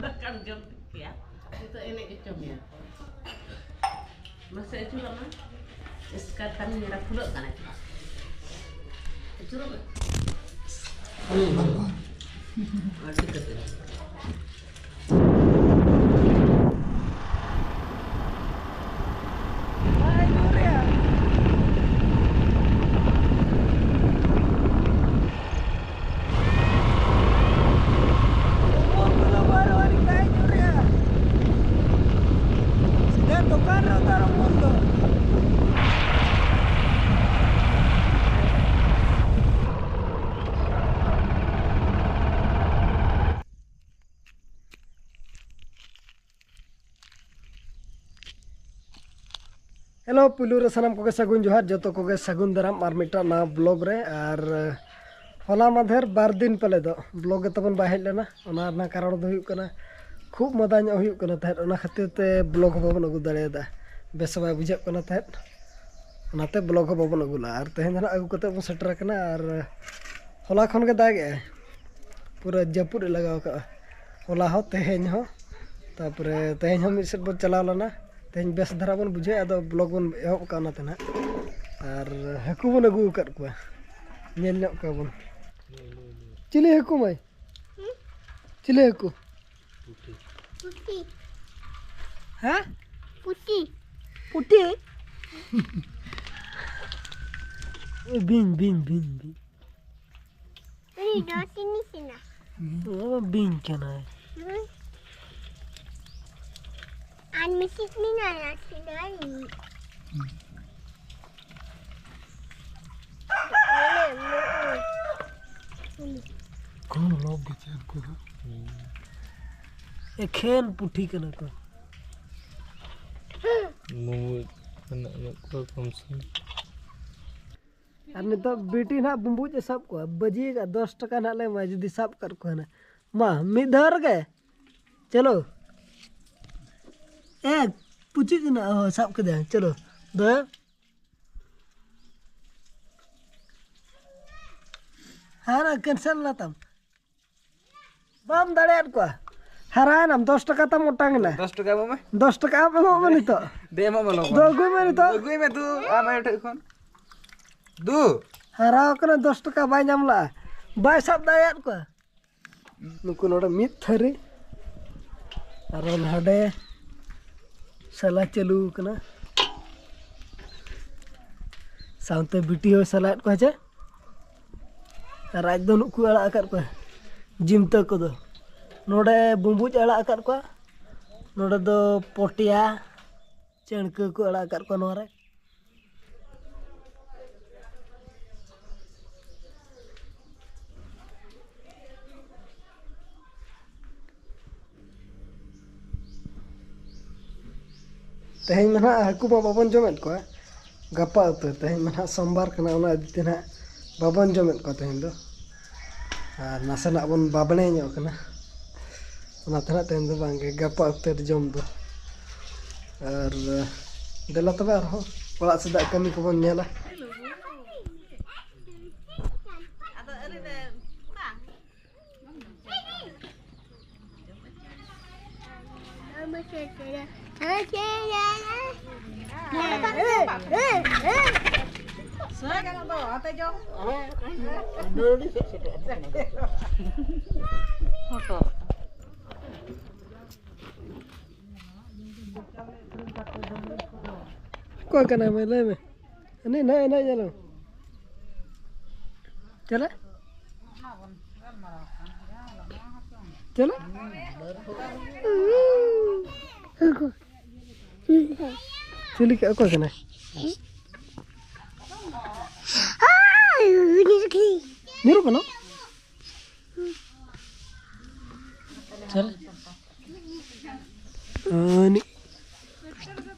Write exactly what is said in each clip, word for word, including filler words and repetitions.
ᱫᱟᱠᱟᱢ ᱡᱚᱢ ᱴᱷᱤᱠ ᱠᱮᱭᱟ, ᱱᱤᱛᱚᱜ ᱮᱱᱮᱡ ᱦᱚᱪᱚ ᱢᱮᱭᱟ᱾ ᱢᱟᱥᱮ ᱟᱹᱪᱩᱨᱚᱜ ᱢᱮ᱾ ᱮᱥᱠᱟᱨ ᱠᱟᱹᱢᱤ ᱦᱚᱨᱟ ᱠᱷᱩᱞᱟᱹᱜ ᱠᱟᱱᱟ᱾ ᱟᱹᱪᱩᱨᱚᱜ ᱢᱮ᱾ ᱟᱹᱰᱤ ᱠᱟᱛᱮ᱾ ᱦᱮᱞᱳ, ᱯᱩᱭᱞᱩ ᱨᱮ ᱥᱟᱱᱟᱢ ᱠᱚᱜᱮ ᱥᱟᱹᱜᱩᱱ ᱡᱚᱦᱟᱨ, ᱡᱚᱛᱚ ᱠᱚᱜᱮ ᱥᱟᱹᱜᱩᱱ ᱫᱟᱨᱟᱢ ᱟᱨ ᱢᱤᱫᱴᱟᱝ ᱱᱟᱣᱟ ᱵᱞᱚᱜ ᱨᱮ᱾ ᱟᱨ ᱦᱚᱞᱟ ᱢᱟᱫᱷᱮᱨ ᱵᱟᱨ ᱫᱤᱱ ᱯᱟᱞᱮ ᱫᱚ ᱵᱞᱚᱜ ᱜᱮ ᱛᱟᱵᱚᱱ ᱵᱟᱭ ᱦᱮᱡ ᱞᱮᱱᱟ᱾ ᱚᱱᱟ ᱨᱮᱱᱟᱜ ᱠᱟᱨᱚᱱ ᱫᱚ ᱦᱩᱭᱩᱜ ᱠᱟᱱᱟ, ᱠᱷᱩᱵ ᱢᱟᱫᱟ ᱧᱚᱜ ᱦᱩᱭᱩᱜ ᱠᱟᱱᱟ ᱛᱟᱦᱮᱸᱫ, ᱚᱱᱟ ᱠᱷᱟᱹᱛᱤᱨ ᱛᱮ ᱵᱞᱚᱜ ᱦᱚᱸ ᱵᱟᱵᱚᱱ ᱟᱹᱜᱩ ᱫᱟᱲᱮᱭᱟᱫᱟ᱾ ᱵᱮᱥ ᱵᱟᱭ ᱵᱩᱡᱷᱟᱹᱜ ᱠᱟᱱᱟ ᱛᱟᱦᱮᱸᱫ, ᱚᱱᱟᱛᱮ ᱵᱞᱚᱜ ᱦᱚᱸ ᱵᱟᱵᱚᱱ ᱟᱹᱜᱩ ᱞᱮᱫᱟ᱾ ᱟᱨ ᱛᱮᱦᱮᱧ ᱫᱚ ᱱᱟᱜ ᱟᱹᱜᱩ ᱠᱟᱛᱮ ᱵᱚᱱ ᱥᱮᱴᱮᱨ ᱟᱠᱟᱱᱟ᱾ ᱟᱨ ᱦᱚᱞᱟ ᱠᱷᱚᱱ ᱜᱮ ᱫᱟᱜ ᱮᱜᱼᱟᱭ, ᱯᱩᱨᱟᱹ ᱡᱟᱹᱯᱩᱫ ᱮ ᱞᱟᱜᱟᱣ ᱠᱟᱜᱼᱟ, ᱦᱚᱞᱟ ᱦᱚᱸ ᱛᱮᱦᱮᱧ ᱦᱚᱸ᱾ ᱛᱟᱯᱚᱨᱮ ᱛᱮᱦᱮᱧ ᱦᱚᱸ ᱢᱤᱫ ᱥᱮᱫ ᱵᱚᱱ ᱪᱟᱞᱟᱣ ᱞᱮᱱᱟ, ᱛᱮᱦᱮᱧ ᱵᱮᱥ ᱫᱷᱟᱨᱟ ᱵᱚᱱ ᱵᱩᱡᱷᱟᱹᱣᱟ, ᱟᱫᱚ ᱵᱞᱚᱜ ᱵᱚᱱ ᱮᱦᱚᱵ ᱠᱟᱜᱼᱟ ᱚᱱᱟᱛᱮ ᱱᱟᱜ᱾ ᱟᱨ ᱦᱟᱹᱠᱩ ᱵᱚᱱ ᱟᱹᱜᱩ ᱟᱠᱟᱫ ᱠᱚᱣᱟ, ᱧᱮᱞ ᱧᱚᱜ ᱠᱚᱣᱟ ᱵᱚᱱ᱾ ᱪᱤᱞᱤ ᱦᱟᱹᱠᱩ ᱢᱟᱹᱭ? ᱪᱤᱞᱤ ᱦᱟᱹᱠᱩ? ᱯᱩᱴᱷᱤ᱾ ᱦᱮᱸ? ᱯᱩᱴᱷᱤ᱾ ᱯᱩᱴᱷᱤ? ᱵᱤᱧ, ᱵᱤᱧ, ᱵᱤᱧ, ᱵᱤᱧ᱾ ᱩᱱᱤ ᱫᱚ ᱪᱤᱱᱤ ᱥᱮᱱᱟ᱾ ᱱᱚᱣᱟ ᱢᱟ ᱵᱤᱧ ᱠᱟᱱᱟᱭ᱾ ᱦᱩᱸ᱾ ᱟᱨ ᱢᱤᱫᱴᱤᱡ ᱢᱮᱱᱟᱭᱟ, ᱥᱮ ᱫᱚ ᱟᱨ ᱢᱤᱫ᱾ ᱠᱚᱢ ᱞᱚᱵ ᱜᱮ ᱪᱮᱫ ᱠᱚ ᱦᱟᱸᱜ᱾ ᱮᱠᱷᱮᱱ ᱯᱩᱴᱷᱤ ᱠᱟᱱᱟ ᱠᱚ᱾ ᱵᱩᱢᱵᱩᱡ ᱢᱮᱱᱟᱜ ᱠᱚᱣᱟ ᱠᱚᱢ ᱥᱚᱢ᱾ ᱟᱨ ᱱᱤᱛᱚᱜ ᱵᱤᱴᱤ ᱱᱟᱦᱟᱜ ᱵᱩᱢᱵᱩᱡ ᱮ ᱥᱟᱵ ᱠᱚᱣᱟ, ᱵᱟᱹᱡᱤ ᱟᱠᱟᱫ, ᱫᱚᱥ ᱴᱟᱠᱟ ᱱᱟᱦᱟᱜ ᱞᱮ ᱮᱢᱟᱭᱟ ᱡᱩᱫᱤ ᱥᱟᱵ ᱠᱟᱫ ᱠᱚᱣᱟ ᱱᱟᱦᱟᱜ᱾ ᱢᱟ, ᱢᱤᱫ ᱫᱷᱟᱣ ᱨᱮᱜᱮ᱾ ᱪᱚᱞᱚ᱾ ᱮ, ᱯᱩᱪᱩᱡ ᱮᱱᱟ, ᱚ, ᱥᱟᱵ ᱠᱮᱫᱟᱭ, ᱪᱚᱞᱚ᱾ ᱫᱚ᱾ ᱦᱟᱨᱟ cancel ᱮᱱᱟ ᱛᱟᱢ᱾ ᱵᱟᱢ ᱫᱟᱲᱮᱭᱟᱫ ᱠᱚᱣᱟ᱾ ᱦᱟᱨᱟᱭᱮᱱᱟᱢ, ᱫᱚᱥ ᱴᱟᱠᱟ ᱛᱟᱢ ᱚᱴᱟᱝ ᱮᱱᱟ᱾ ᱫᱚᱥ ᱴᱟᱠᱟ ᱮᱢᱚᱜ ᱢᱮ᱾ ᱫᱚᱥ ᱴᱟᱠᱟ ᱟᱢ ᱮᱢᱚᱜ ᱢᱮ ᱱᱤᱛᱚᱜ᱾ ᱫᱮ, ᱮᱢᱚᱜ ᱢᱮ ᱞᱚᱜᱚᱱ᱾ ᱫᱚ ᱟᱹᱜᱩᱭ ᱢᱮ ᱱᱤᱛᱚᱜ᱾ ᱟᱹᱜᱩᱭ ᱢᱮ ᱫᱩ, ᱟᱢ ᱟᱭᱳ ᱴᱷᱮᱡ ᱠᱷᱚᱱ᱾ ᱫᱩ᱾ ᱦᱟᱨᱟᱣ ᱠᱟᱱᱟ, ᱫᱚᱥ ᱴᱟᱠᱟ ᱵᱟᱭ ᱧᱟᱢ ᱞᱟᱜᱼᱟ, ᱵᱟᱭ ᱥᱟᱵ ᱫᱟᱲᱮᱭᱟᱫ ᱠᱚᱣᱟ᱾ ᱱᱩᱠᱩ ᱱᱚᱰᱮ ᱢᱤᱫ ᱛᱷᱟᱹᱨᱤ, ᱟᱨ ᱱᱚᱰᱮ ᱥᱟᱞᱟ ᱪᱟᱹᱞᱩ ᱠᱟᱱᱟ, ᱥᱟᱶᱛᱮ ᱵᱤᱴᱤ ᱦᱚᱸᱭ ᱥᱟᱞᱟᱭᱮᱫ ᱠᱚᱣᱟ ᱪᱮ᱾ ᱟᱨ ᱟᱡ ᱫᱚ ᱱᱩᱠᱩ ᱟᱲᱟᱜ ᱟᱠᱟᱫ ᱠᱚᱣᱟ ᱡᱤᱢᱛᱟᱹ ᱠᱚᱫᱚ᱾ ᱱᱚᱰᱮ ᱵᱩᱸᱵᱩᱡ ᱟᱲᱟᱜ ᱟᱠᱟᱫ ᱠᱚᱣᱟ, ᱱᱚᱰᱮ ᱫᱚ ᱯᱚᱴᱭᱟ, ᱪᱟᱹᱬᱠᱟᱹ ᱠᱚ ᱟᱲᱟᱜ ᱟᱠᱟᱫ ᱠᱚᱣᱟ ᱱᱚᱣᱟ ᱨᱮ᱾ ᱛᱮᱦᱮᱧ ᱢᱟ ᱱᱟᱦᱟᱜ ᱦᱟᱹᱠᱩ ᱢᱟ ᱵᱟᱵᱚᱱ ᱡᱚᱢᱮᱫ ᱠᱚᱣᱟ, ᱜᱟᱯᱟ ᱩᱛᱟᱹᱨ᱾ ᱛᱮᱦᱮᱧ ᱢᱟ ᱱᱟᱦᱟᱜ ᱥᱳᱢᱵᱟᱨ ᱠᱟᱱᱟ, ᱚᱱᱟ ᱤᱫᱤ ᱛᱮ ᱱᱟᱦᱟᱜ ᱵᱟᱵᱚᱱ ᱡᱚᱢᱮᱫ ᱠᱚᱣᱟ ᱛᱮᱦᱮᱧ ᱫᱚ᱾ ᱟᱨ ᱱᱟᱥᱮᱱᱟᱜ ᱵᱚᱱ ᱵᱟᱵᱽᱲᱮ ᱧᱚᱜ ᱠᱟᱱᱟ, ᱚᱱᱟᱛᱮ ᱱᱟᱦᱟᱜ ᱛᱮᱦᱮᱧ ᱫᱚ ᱵᱟᱝᱜᱮ, ᱜᱟᱯᱟ ᱩᱛᱟᱹᱨ ᱡᱚᱢ ᱫᱚ᱾ ᱟᱨ ᱫᱮᱞᱟ ᱛᱚᱵᱮ ᱟᱨᱦᱚᱸ ᱚᱲᱟᱜ ᱥᱮᱫᱟᱜ ᱠᱟᱹᱢᱤ ᱠᱚᱵᱚᱱ ᱧᱮᱞᱟ᱾ ᱚᱠᱚᱭ ᱠᱟᱱᱟᱭ ᱢᱟᱹᱭ? ᱞᱟᱹᱭ ᱢᱮ᱾ ᱦᱟᱹᱱᱤ ᱱᱟᱭ ᱮᱱᱮᱡ ᱧᱮᱞ ᱢᱮ᱾ ᱪᱮᱞᱮ? ᱪᱮᱞᱮ? ᱪᱤᱞᱤ ᱠᱟ-, ᱚᱠᱚᱭ ᱠᱟᱱᱟᱭ? ᱧᱩᱨᱩᱜ ᱠᱟᱱᱟ? ᱪᱮᱞᱮ? ᱩᱱᱤ᱾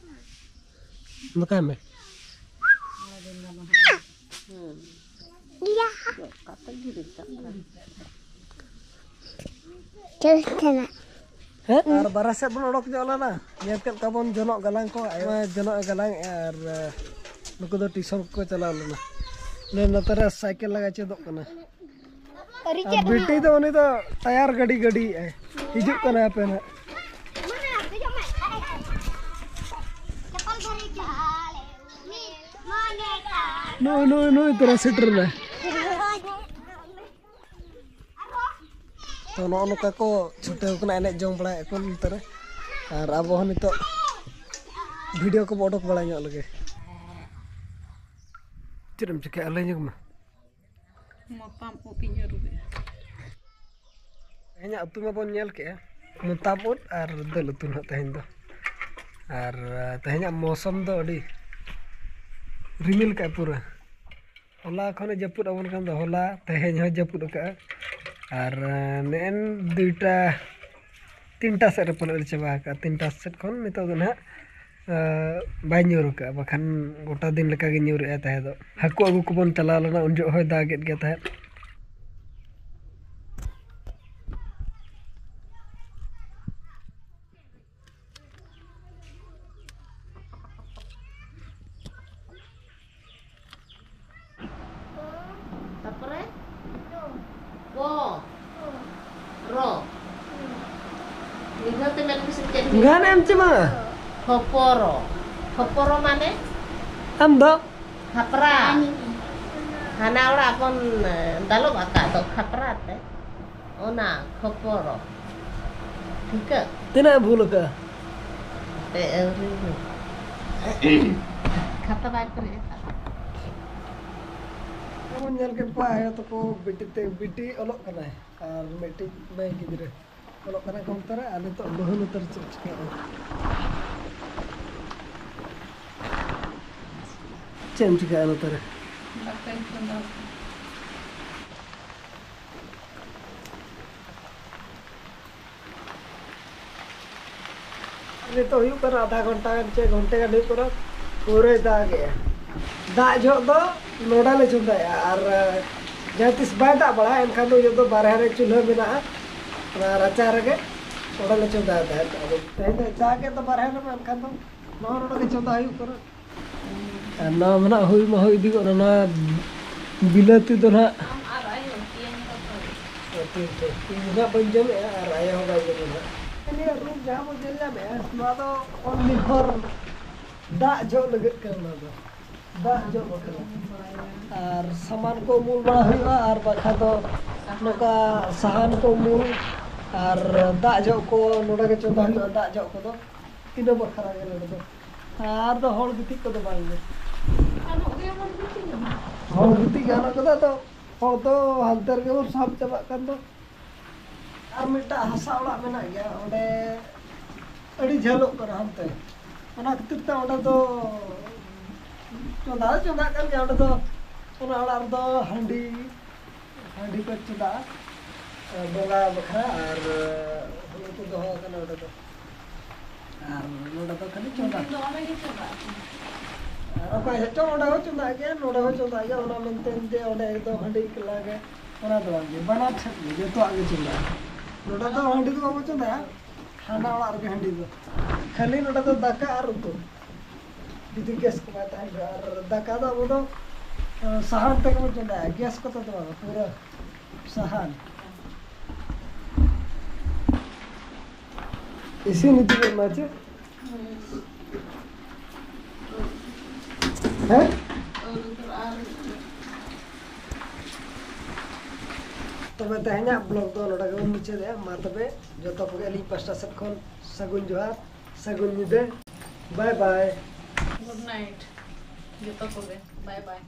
ᱱᱚᱝᱠᱟᱭ ᱢᱮ᱾ ᱦᱮᱸ, ᱟᱨ ᱵᱟᱨᱦᱮ ᱥᱮᱫ ᱵᱚᱱ ᱚᱰᱚᱠ ᱧᱚᱜ ᱞᱮᱱᱟ᱾ ᱧᱮᱞ ᱠᱮᱫ ᱠᱚᱣᱟ ᱵᱚᱱ ᱡᱚᱱᱚᱜ ᱜᱟᱞᱟᱝ ᱠᱚ, ᱟᱭᱳ ᱡᱚᱱᱚᱜ ᱮ ᱜᱟᱞᱟᱝ ᱮᱫᱼᱟ ᱟᱨ, ᱮ, ᱱᱩᱠᱩ ᱫᱚ ᱴᱤᱭᱩᱥᱚᱱ ᱠᱚᱠᱚ ᱪᱟᱞᱟᱣ ᱞᱮᱱᱟ᱾ ᱱᱚᱛᱮ ᱨᱮ ᱥᱟᱭᱠᱮᱞ ᱞᱟᱜᱟ ᱪᱮᱫᱚᱜ ᱠᱟᱱᱟ᱾ ᱟᱨ ᱵᱤᱴᱤ ᱫᱚ ᱩᱱᱤ ᱫᱚ ᱴᱟᱭᱟᱨ ᱜᱟᱹᱰᱤ ᱜᱟᱹᱰᱤᱭᱮᱫ ᱟᱭ, ᱦᱤᱡᱩᱜ ᱠᱟᱱᱟᱭ ᱦᱟᱯᱮ ᱱᱟᱦᱟᱜ᱾ ᱱᱩᱭ, ᱱᱩᱭ, ᱱᱩᱭ ᱛᱚᱨᱟ ᱥᱮᱴᱮᱨ ᱮᱱᱟᱭ᱾ ᱛᱚ, ᱱᱚᱜᱼᱚ ᱱᱚᱝᱠᱟ ᱠᱚ ᱪᱷᱩᱴᱟᱹᱣ ᱠᱟᱱᱟ ᱮᱱᱮᱡ ᱡᱚᱝ ᱵᱟᱲᱟᱭᱮᱫ ᱠᱚ ᱱᱚᱛᱮ ᱨᱮ᱾ ᱟᱨ ᱟᱵᱚ ᱦᱚᱸ ᱱᱤᱛᱚᱜ ᱵᱷᱤᱰᱤᱭᱳ ᱠᱚᱵᱚ ᱚᱰᱚᱠ ᱵᱟᱲᱟ ᱧᱚᱜ ᱞᱮᱜᱮ᱾ ᱪᱮᱫ ᱮᱢ ᱪᱤᱠᱟᱹᱭᱟ? ᱞᱟᱹᱭ ᱧᱚᱜ ᱢᱮ᱾ ᱢᱚᱛᱟᱢ ᱩᱫ ᱤᱧ ᱟᱹᱨᱩᱵᱮᱜᱼᱟ᱾ ᱛᱮᱦᱮᱧᱟᱜ ᱩᱛᱩ ᱢᱟᱵᱚᱱ ᱧᱮᱞ ᱠᱮᱜᱼᱟ, ᱢᱚᱛᱟᱢ ᱩᱫ ᱟᱨ ᱫᱟᱹᱞ ᱩᱛᱩ ᱱᱟᱦᱟᱜ ᱛᱮᱦᱮᱧ ᱫᱚ᱾ ᱟᱨ, ᱟ, ᱛᱮᱦᱮᱧᱟᱜ ᱢᱳᱥᱚᱢ ᱫᱚ ᱟᱹᱰᱤ ᱨᱤᱢᱤᱞ ᱠᱟᱜᱼᱟ ᱯᱩᱨᱟᱹ᱾ ᱦᱚᱞᱟ ᱠᱷᱚᱱᱮ ᱡᱟᱹᱯᱩᱫ ᱟᱵᱚᱱ ᱠᱟᱱ ᱫᱚ, ᱦᱚᱞᱟ ᱛᱮᱦᱮᱧ ᱦᱚᱸ ᱡᱟᱹᱯᱩᱫ ᱟᱠᱟᱜᱼᱟ᱾ ᱟᱨ, ᱟ, ᱱᱮᱜᱼᱮ ᱫᱩᱭᱴᱟ ᱛᱤᱱᱴᱟ ᱥᱮᱫ ᱨᱮ ᱯᱟᱞᱮᱫ ᱮ ᱪᱟᱵᱟ ᱟᱠᱟᱫᱼᱟ, ᱛᱤᱱᱴᱟ ᱥᱮᱫ ᱠᱷᱚᱱ ᱱᱤᱛᱚᱜ ᱫᱚ ᱱᱟᱦᱟᱜ, ᱟᱸ, ᱵᱟᱭ ᱧᱩᱨ ᱟᱠᱟᱫᱼᱟ, ᱵᱟᱠᱷᱟᱱ ᱜᱚᱴᱟ ᱫᱤᱱ ᱞᱮᱠᱟᱜᱮ ᱧᱩᱨᱮᱜᱼᱟᱭ ᱛᱟᱦᱮᱸ ᱫᱚ᱾ ᱦᱟᱹᱠᱩ ᱟᱹᱜᱩ ᱠᱚᱵᱚᱱ ᱪᱟᱞᱟᱣ ᱞᱮᱱᱟ, ᱩᱱ ᱡᱚᱦᱚᱜ ᱦᱚᱸᱭ ᱫᱟᱜᱮᱫ ᱜᱮ ᱛᱟᱦᱮᱸᱫ᱾ ᱛᱟᱨᱯᱚᱨᱮ ᱯᱚ, ᱨᱚ᱾ ᱢᱤᱫ ᱫᱷᱟᱣ ᱛᱮ ᱢᱮᱱ ᱢᱮᱥᱮ, ᱪᱮᱫ ᱦᱩᱭᱩᱜᱼᱟ? ᱜᱟᱱ ᱮᱢ ᱪᱮ ᱵᱟᱝᱟ? ᱠᱷᱚᱯᱚᱨᱚ᱾ ᱠᱷᱚᱯᱚᱨᱚ ᱢᱟᱱᱮ? ᱟᱢ ᱫᱚ? ᱠᱷᱟᱯᱨᱟ᱾ ᱦᱟᱱᱟ ᱚᱲᱟᱜ ᱵᱚᱱ ᱫᱟᱞᱚᱵ ᱟᱠᱟᱫ ᱫᱚ ᱠᱷᱟᱯᱨᱟ ᱛᱮ, ᱚᱱᱟ ᱠᱷᱚᱯᱚᱨᱚ᱾ ᱴᱷᱤᱠᱟᱹ? ᱛᱤᱱᱟᱹᱜ ᱮᱢ ᱵᱷᱩᱞ ᱟᱠᱟᱫᱼᱟ? ᱦᱟᱯᱮ, ᱟᱹᱣᱨᱤ᱾ ᱠᱷᱟᱛᱟ ᱵᱟᱭ ᱯᱮᱨᱮᱡ ᱟᱠᱟᱫ᱾ ᱵᱚᱱ ᱧᱮᱞ ᱠᱮᱫ ᱠᱚᱣᱟ, ᱟᱭᱳ ᱛᱟᱠᱚ ᱵᱤᱴᱤ ᱛᱮ, ᱵᱤᱴᱤ ᱚᱞᱚᱜ ᱠᱟᱱᱟᱭ ᱟᱨ ᱢᱤᱫᱴᱤᱡ ᱢᱟᱹᱭ ᱜᱤᱫᱽᱨᱟᱹ ᱚᱞᱚᱜ ᱠᱟᱱᱟᱭ ᱠᱚ ᱚᱱᱛᱮ ᱨᱮ, ᱟᱨ ᱱᱤᱛᱚᱜ ᱵᱟᱹᱦᱩ ᱱᱚᱛᱮ ᱨᱮ ᱪᱮᱫ ᱪᱤᱠᱟᱹᱜᱼᱟ? ᱪᱮᱫ ᱮᱢ ᱪᱤᱠᱟᱹᱜᱼᱟ ᱱᱚᱛᱮ ᱨᱮ? ᱫᱟᱠᱟᱧ ᱪᱚᱸᱫᱟ ᱟᱠᱟᱫᱟ᱾ ᱱᱤᱛᱚᱜ ᱦᱩᱭᱩᱜ ᱠᱟᱱᱟ ᱟᱫᱷᱟ ᱜᱷᱚᱱᱴᱟ ᱜᱟᱱ ᱪᱮ ᱜᱷᱚᱱᱴᱟ ᱜᱟᱱ ᱦᱩᱭᱩᱜ ᱠᱟᱱᱟ, ᱯᱩᱨᱟᱹᱭ ᱫᱟᱜᱮᱜᱼᱟ᱾ ᱫᱟᱜ ᱡᱚᱦᱚᱜ ᱫᱚ ᱱᱚᱰᱮ ᱞᱮ ᱪᱚᱸᱫᱟᱭᱟ, ᱟᱨ ᱡᱟᱦᱟᱸ ᱛᱤᱥ ᱵᱟᱭ ᱫᱟᱜ ᱵᱟᱲᱟᱭᱟ, ᱮᱱᱠᱷᱟᱱ ᱫᱚ ᱤᱧᱟᱹᱜ ᱫᱚ ᱵᱟᱨᱦᱮ ᱨᱮ ᱪᱩᱞᱦᱟᱹ ᱢᱮᱱᱟᱜᱼᱟ, ᱚᱱᱟ ᱨᱟᱪᱟ ᱨᱮᱜᱮ ᱚᱸᱰᱮ ᱞᱮ ᱪᱚᱸᱫᱟᱭ ᱛᱟᱦᱮᱸᱫ᱾ ᱟᱫᱚ ᱛᱮᱦᱮᱧ ᱫᱚ ᱫᱟᱜᱮᱫ ᱫᱚ ᱵᱟᱨᱦᱮ ᱨᱮᱢᱟ, ᱮᱱᱠᱷᱟᱱ ᱫᱚ ᱱᱚᱣᱟ ᱱᱚᱰᱮ ᱜᱮ ᱪᱚᱸᱫᱟ ᱦᱩᱭᱩᱜ ᱠᱟᱱᱟ᱾ ᱟᱨ ᱱᱚᱣᱟ ᱢᱟ ᱱᱟᱜ ᱦᱩᱭ ᱢᱟ ᱦᱩᱭ ᱤᱫᱤ ᱜᱚᱫ ᱱᱟ, ᱱᱚᱣᱟ ᱵᱤᱞᱟᱹᱛᱤ ᱫᱚ ᱱᱟᱜ᱾ ᱟᱢ ᱟᱨ ᱟᱭᱳ ᱛᱤᱭᱟᱹᱧ ᱛᱟᱠᱚ᱾ ᱴᱷᱤᱠ, ᱴᱷᱤᱠ᱾ ᱤᱧ ᱦᱟᱸᱜ ᱵᱟᱹᱧ ᱡᱚᱢᱮᱜᱼᱟ ᱟᱨ ᱟᱭᱳ ᱦᱚᱸ ᱵᱟᱭ ᱡᱚᱢᱟ ᱦᱟᱸᱜ᱾ ᱱᱤᱭᱟᱹ ᱨᱩᱢ ᱡᱟᱦᱟᱸ ᱵᱚ ᱧᱮᱞ ᱧᱟᱢᱮᱜᱼᱟ, ᱱᱚᱣᱟ ᱫᱚ only for ᱫᱟᱜ ᱡᱚᱜ ᱞᱟᱹᱜᱤᱫ ᱠᱟᱱᱟ᱾ ᱱᱚᱣᱟ ᱫᱚ ᱫᱟᱜ ᱡᱚᱜ ᱵᱟᱠᱷᱨᱟ᱾ ᱟᱨ ᱥᱟᱢᱟᱱ ᱠᱚ ᱩᱢᱩᱞ ᱵᱟᱲᱟ ᱦᱩᱭᱩᱜᱼᱟ, ᱟᱨ ᱵᱟᱠᱷᱟᱱ ᱫᱚ ᱱᱚᱝᱠᱟ ᱥᱟᱦᱟᱱ ᱠᱚ ᱩᱢᱩᱞ ᱟᱨ ᱫᱟᱜ ᱡᱚᱜ ᱠᱚ ᱱᱚᱰᱮ ᱜᱮ ᱪᱚᱸᱫᱟ ᱦᱩᱭᱩᱜᱼᱟ, ᱫᱟᱜ ᱡᱚᱜ ᱠᱚᱫᱚ ᱤᱱᱟᱹ ᱵᱟᱠᱷᱨᱟ ᱜᱮ ᱱᱚᱰᱮ ᱫᱚ᱾ ᱟᱨ ᱫᱚ ᱦᱚᱲ ᱜᱤᱛᱤᱡ ᱠᱚᱫᱚ ᱵᱟᱝ ᱜᱮ᱾ ᱦᱚᱲ ᱜᱤᱛᱤᱡ ᱜᱟᱱᱚᱜ ᱠᱟᱱᱟ ᱛᱚ᱾ ᱦᱚᱲ ᱫᱚ ᱦᱟᱱᱛᱮ ᱨᱮᱜᱮ ᱵᱚᱱ ᱥᱟᱵ ᱪᱟᱵᱟᱜ ᱠᱟᱱ ᱫᱚ᱾ ᱟᱨ ᱢᱤᱫᱴᱟᱝ ᱦᱟᱥᱟ ᱚᱲᱟᱜ ᱢᱮᱱᱟᱜ ᱜᱮᱭᱟ, ᱚᱸᱰᱮ ᱟᱹᱰᱤ ᱡᱷᱟᱹᱞᱚᱜ ᱠᱟᱱᱟ ᱦᱟᱱᱛᱮ᱾ ᱚᱱᱟ ᱠᱷᱟᱹᱛᱤᱨ ᱛᱮ ᱚᱸᱰᱮ ᱫᱚ ᱪᱚᱸᱫᱟ ᱫᱚ ᱪᱚᱸᱫᱟᱜ ᱠᱟᱱ ᱜᱮᱭᱟ᱾ ᱚᱸᱰᱮ ᱫᱚ, ᱚᱱᱟ ᱚᱲᱟᱜ ᱨᱮᱫᱚ ᱦᱟᱺᱰᱤ, ᱦᱟᱺᱰᱤ ᱠᱚ ᱪᱚᱸᱫᱟᱜᱼᱟ, ᱵᱚᱸᱜᱟ ᱵᱟᱠᱷᱨᱟ, ᱟᱨ ᱦᱩᱲᱩ ᱠᱚ ᱫᱚᱦᱚ ᱟᱠᱟᱱᱟ ᱚᱸᱰᱮ ᱫᱚ᱾ ᱟᱨ ᱱᱚᱰᱮ ᱫᱚ ᱠᱷᱟᱹᱞᱤ ᱪᱚᱸᱫᱟ᱾ ᱫᱚ ᱚᱸᱰᱮ ᱜᱮ ᱪᱚᱸᱫᱟᱜ ᱠᱟᱱᱟ᱾ ᱟᱨ ᱚᱠᱚᱭ ᱦᱚᱪᱚ ᱚᱸᱰᱮ ᱦᱚᱸ ᱪᱚᱸᱫᱟᱜ ᱜᱮᱭᱟ, ᱱᱚᱰᱮ ᱦᱚᱸ ᱪᱚᱸᱫᱟᱜ ᱜᱮᱭᱟ, ᱚᱱᱟ ᱢᱮᱱᱛᱮ ᱡᱮ ᱚᱸᱰᱮ ᱮᱠᱫᱚᱢ ᱦᱟᱺᱰᱤ ᱮᱠᱞᱟ ᱜᱮ, ᱚᱱᱟ ᱫᱚ ᱵᱟᱝ ᱜᱮ, ᱵᱟᱱᱟᱨ ᱴᱷᱮᱱ ᱜᱮ ᱡᱚᱛᱚᱣᱟᱜ ᱜᱮ ᱪᱚᱸᱫᱟᱜᱼᱟ᱾ ᱱᱚᱰᱮ ᱫᱚ ᱦᱟᱺᱰᱤ ᱫᱚ ᱵᱟᱵᱚ ᱪᱚᱸᱫᱟᱭᱟ, ᱦᱟᱱᱟ ᱚᱲᱟᱜ ᱨᱮᱜᱮ ᱦᱟᱺᱰᱤ ᱫᱚ᱾ ᱠᱷᱟᱹᱞᱤ ᱱᱚᱰᱮ ᱫᱚ ᱫᱟᱠᱟ ᱟᱨ ᱩᱛᱩ, ᱡᱩᱫᱤ ᱜᱮᱥ ᱠᱚ ᱵᱟᱭ ᱛᱟᱦᱮᱱ ᱠᱷᱟᱱ᱾ ᱟᱨ ᱫᱟᱠᱟ ᱫᱚ ᱟᱵᱚ ᱫᱚ, ᱮ, ᱥᱟᱦᱟᱱ ᱛᱮᱜᱮ ᱵᱚᱱ ᱪᱚᱸᱫᱟᱭᱟ, ᱜᱮᱥ ᱠᱚᱛᱮ ᱫᱚ ᱵᱟᱝ, ᱯᱩᱨᱟᱹ ᱥᱟᱦᱟᱱ᱾ ᱤᱥᱤᱱ ᱤᱫᱤ ᱜᱚᱫ ᱢᱟ ᱪᱮ? ᱦᱮᱸ? ᱛᱚᱵᱮ ᱛᱮᱦᱮᱧᱟᱜ vlog ᱫᱚ ᱱᱚᱰᱮ ᱜᱮᱵᱚᱱ ᱢᱩᱪᱟᱹᱫᱮᱜᱼᱟ᱾ ᱢᱟ ᱛᱚᱵᱮ ᱡᱚᱛᱚ ᱠᱚᱜᱮ ᱟᱹᱞᱤᱧ ᱯᱟᱥᱴᱟ ᱥᱮᱫ ᱠᱷᱚᱱ ᱥᱟᱹᱜᱩᱱ ᱡᱚᱦᱟᱨ, ᱥᱟᱹᱜᱩᱱ ᱧᱤᱫᱟᱹ, bye bye᱾ Good night ᱡᱚᱛᱚ ᱠᱚᱜᱮ, bye bye᱾